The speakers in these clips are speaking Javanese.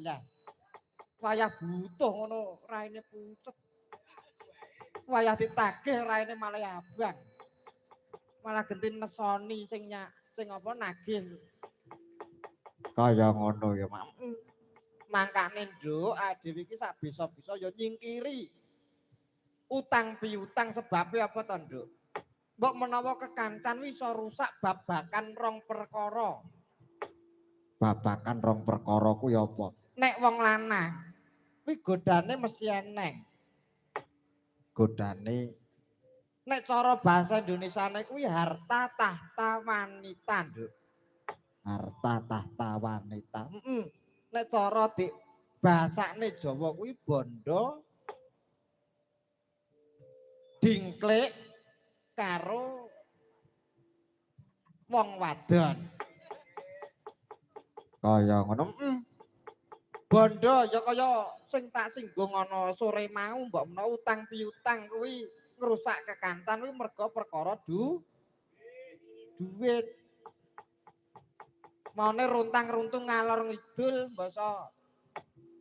blas. Wayah butuh ngono raine pucet. Wayah ditagih raine malah abang. Malah genti nesoni sing sing apa nagih. Kaya ngono ya, Mak. Mangkane nduk, dhewe iki sak bisa-bisa ya nyingkiri utang piutang sebabe apa to, Nduk? Mbok menawa kekancan wi iso rusak babakan rong perkara. Babakan rong perkara kuwi apa? Nek wong lanang kuwi godane mesti eneng. Godane nek cara bahasa Indonesiane kuwi harta tahta wanita, Nduk. Harta tahta wanita. Heeh. Nek cara di bahasane Jawa kuwi bondo dingklik karo wong wadon. Kaya ngono. Bondo ya kaya sing tak singgung ana sore mau, mbok menawa utang piutang kuwi ngrusak kekancan kuwi mergo perkara duit. Maune runtang-runtung ngalor ngidul mbasa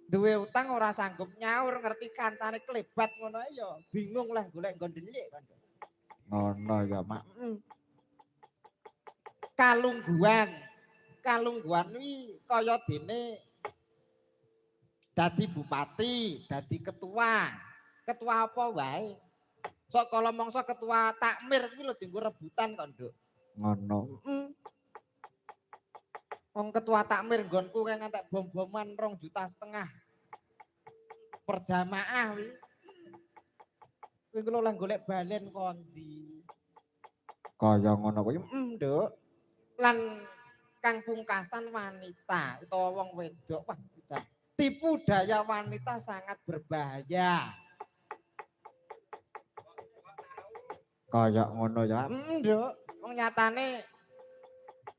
duwe utang ora sanggup nyaur, ngerti kancane klebat ngono ae ya bingung lah golek nggon ndelik kan. Ngono ya, Mak. Kalungguhan. Kalungguhan kuwi kaya dene dadi bupati, dadi ketua. Ketua apa wae. Sok kala mangsa ketua takmir kuwi lho dienggo rebutan kok, Nduk. Ngono. Wong ketua takmir nggonku kae ngantek bom-boman 2,5 juta per jamaah kuwi. Kuwi lho leh golek balen kondi. Kaya ngono kuwi, Nduk. Lan kang pungkasan wanita utawa wong wedok, wah tipu daya wanita sangat berbahaya. Kaya ngono ya, Nduk. Wong nyatane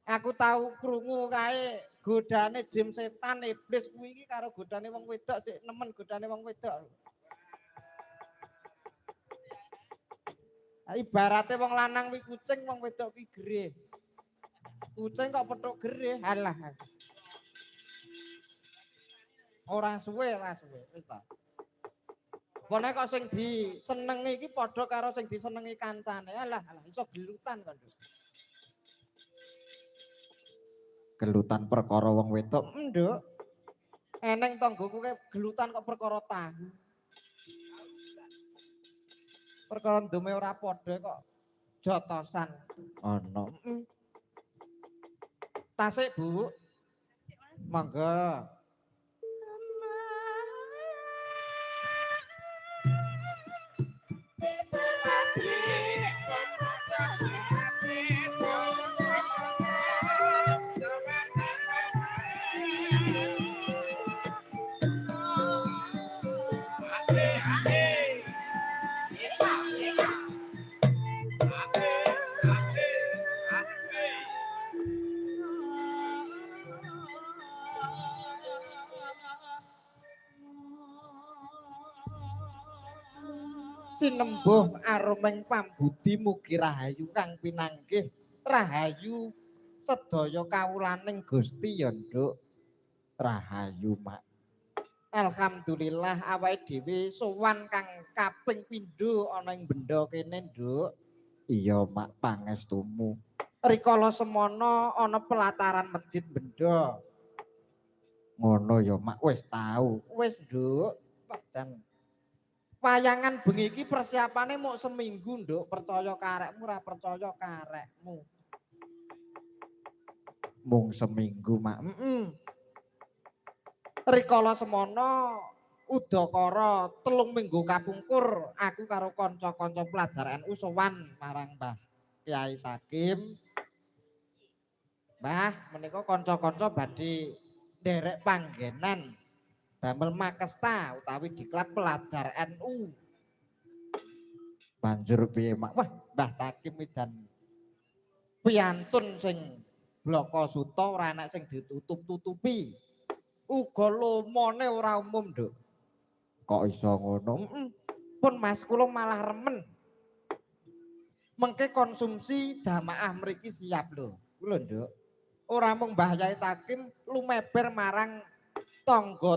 aku tau krungu kae godane jim setan iblis kuwi iki karo godane wong wedok sik nemen godane wong wedok. Ibarate wong lanang kuwi kucing, wong wedok kuwi gerih. Kucing kok pethuk gerih, alah. Ora suwe, ora suwe, wis ta. Pone kok sing disenengi iki padha karo sing disenengi kancane. Alah, alah iso gelutan kok. Gelutan perkara wong wedok, Nduk. Eneng tanggoku kae gelutan kok perkara tahu. Perkara ndume ora padha kok jotosan ana. Tasik, Bu. Monggo. Sinembuh aruming pambudi mugi rahayu kang pinanggih rahayu sedaya kawulaning Gusti ya, Nduk. Rahayu, Mak. Alhamdulillah awake dhewe sowan kang kaping pindho ana ing benda kene, Nduk. Iya, Mak, pangestumu. Rikala semono ana pelataran masjid benda. Ngono ya, Mak, wis tau. Wis, Nduk. Jan wayangan bengi iki persiapane muk seminggu, Nduk. Percaya karekmu ora percaya karekmu. Mung seminggu, Mak. Rikala semono udakara 3 minggu kapungkur aku karo kanca-kanca pelajar NU sowan marang Mbah Kyai Takim. Mbah, menika kanca-kanca badhe nderek panggenan damel makesta utawi diklat pelajar NU. Banjur piye, Mak? Wah, Mbah Takim jan piantun sing blaka suta ora enak sing ditutup-tutupi. Uga lomone ora umum, Nduk. Kok iso ngono? Pun Mas kula malah remen. Mengke konsumsi jamaah mriki siap lho. Lho, Nduk. Ora mung Mbah Yai Takim lumeber marang tangga